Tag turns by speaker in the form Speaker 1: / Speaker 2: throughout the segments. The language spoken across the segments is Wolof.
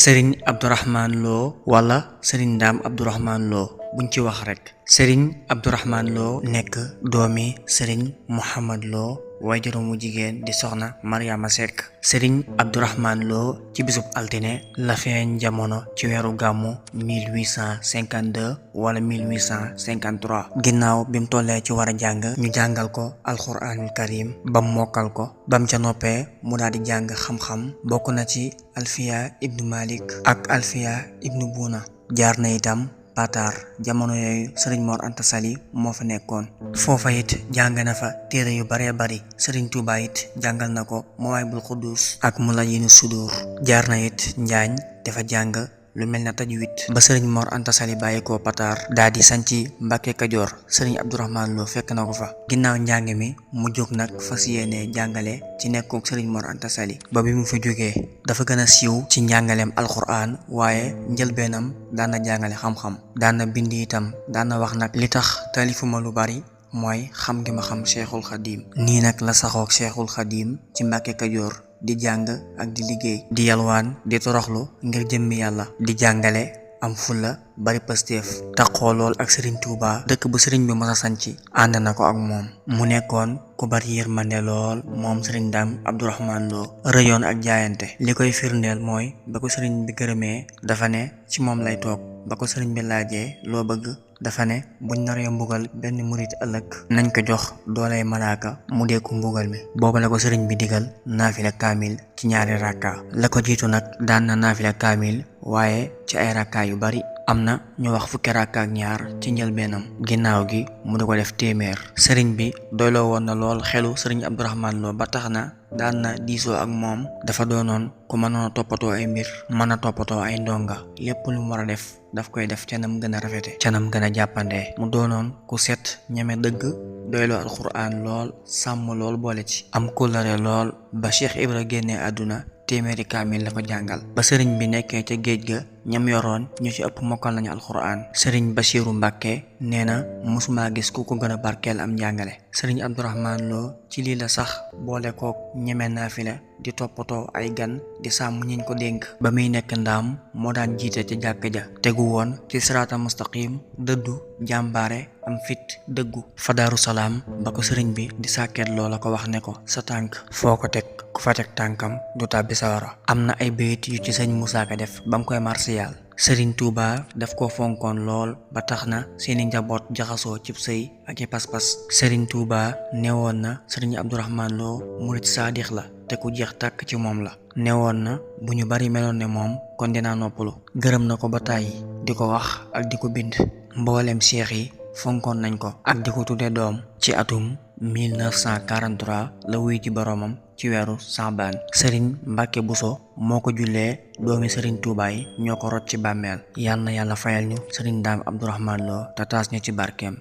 Speaker 1: Serigne Abdourahmane Lo wala Serigne Ndam Abdourahmane Lo buñ ci wax rek Serigne Abdourahmane Lo nekk doomi Serigne Mohamed Lo wayjuru mu jigéen di soxna Mariama Seck. Serigne Abdourahmane Lo ci bisub altine la feeñ jamono ci weeru gàmmu 1852 wala 1853 ginnaaw bi mu tollee ci war a jàng ñu jàngal ko alxuraanul karim bam mokkal ko bam ca noppee mu daal di jàng xam-xam bokk na ci alfiya ibnu malik ak alfiya ibnu buna. jaar na itam Patar jamono yooyu Serigne Mor Anta Sali moo fa nekkoon foofa it jàng na fa téere yu baree bari. Serigne Touba it jàngal na ko Mawaahibul Quddus ak Mulayyinu Sudur. jaar na it Njaañ dafa jàng lu mel na tajwid ba Serigne Mor Anta Sali bàyyi ko Patar daa di sanci Mbàkke Kajoor. Serigne Abdourahmane Lo fekk na ko fa. ginnaaw njàng mi mu jóg nag fas yéene jàngale ci nekkook Serigne Mor Anta Sali ba bi mu fa jógee dafa gën a siiw ci njàngaleem alxuraan waaye njëlbeenam daan na jàngale xam-xam daan na bind itam daan na wax nag li tax taalifuma lu bari mooy xam gi ma xam Cheikhul Khadim. nii nag la saxook Cheikhul Khadim ci Mbàkke Kajoor di jàng ak di liggéey di yalwaan di toroxlu ngir jëmmi yàlla di jàngale am fulla bari pasteef taxoo lool ak Serigne Touba. dëkk bu Serigne bi mos a sanci ànd na ko ak moom mu nekkoon ku bari yërmande lool moom Serigne Ndam Abdourahmane Lo rëyoon ak jaayante. li koy firndeel mooy ba ko Serigne bi gërëmee dafa ne ci moom lay toog. ba ko Serigne bi laajee loo bëgg dafa ne buñ naree mbugal benn murit ëllëg nañ ko jox dooley malaaka mu deeku mbugal mi. booba la ko Serigne bi digal naafila kaamil ci ñaari rakka. la ko jiitu nag daan na naafila kaamil waaye ci ay rakka yu bari. am na ñu wax fukki rakka ak ñaar ci njëlbeenam ginnaaw gi mu di ko def téeméer. Serigne bi doyloo woon na lool xelu Serigne Abdourahmane Lo ba tax na daan na diisoo ak moom. dafa doonoon ku mënoon a toppatoo ay mbir mën a toppatoo ay ndonga lépp lu mu war a def daf koy def canam gën a rafete canam gën a jàppandee. mu doonoon ku set ñeme dëgg doyloo alxuraan lool sàmm lool boole ci am kóllëre lool ba Cheikh Ibra génnee àdduna téeméeri kaamil la ko jàngal. ba sëriñ bi nekkee ca géej ga ñam yoroon ñu ci ëpp mokkal nañu alxuraan. sëriñ Basiiru Mbàkke nee na mësuma gis ku ko gën a barkeel am njàngale. sëriñ Abdourahmane Lo ci lii la sax boole kook ñeme naafila di toppatoo ay gan di sàmm ñiñ ko dénk. ba muy nekk ndaam moo daan jiite ca jàkk ja tegu woon ci siraata mustaqim dëddu jàmbaare am fit dëggu. fa Daaru Salaam ba ko sëriñ bi di sàkket loola ko wax ne ko sa tànk foo ko teg ku fa teg tànkam du tàbbi sawara. am na ay bayit yu ci sëñ Musaa Ka def ba mu koy marsiyal. Serigne Touba daf ko fonkoon lool ba tax na seeni njaboot jaxasoo cib sëy ak i pas-pas. Serigne Touba newoon na Serigne Abdourahmane Lo murit saadix la te ku jeex tàkk ci moom la. newoon na bu ñu bari meloon ne moom kon dinaa noppalu. gërëm na ko ba tàyyi di ko wax ak di ko bind. mboolem seex yi fonkoon nañ ko ak di ko tudde doom. ci atum 1943 la wuy ci boroomam ci weeru Saabaan. Serigne Mbàkke Buso moo ko jullee doomi Serigne Touba yi ñoo ko rot ci bàmmeel. yal na yàlla fayal ñu Serigne Ndam Abdourahmane Lo te taas ñu ci barkeem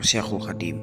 Speaker 1: Cheikhul Khadim.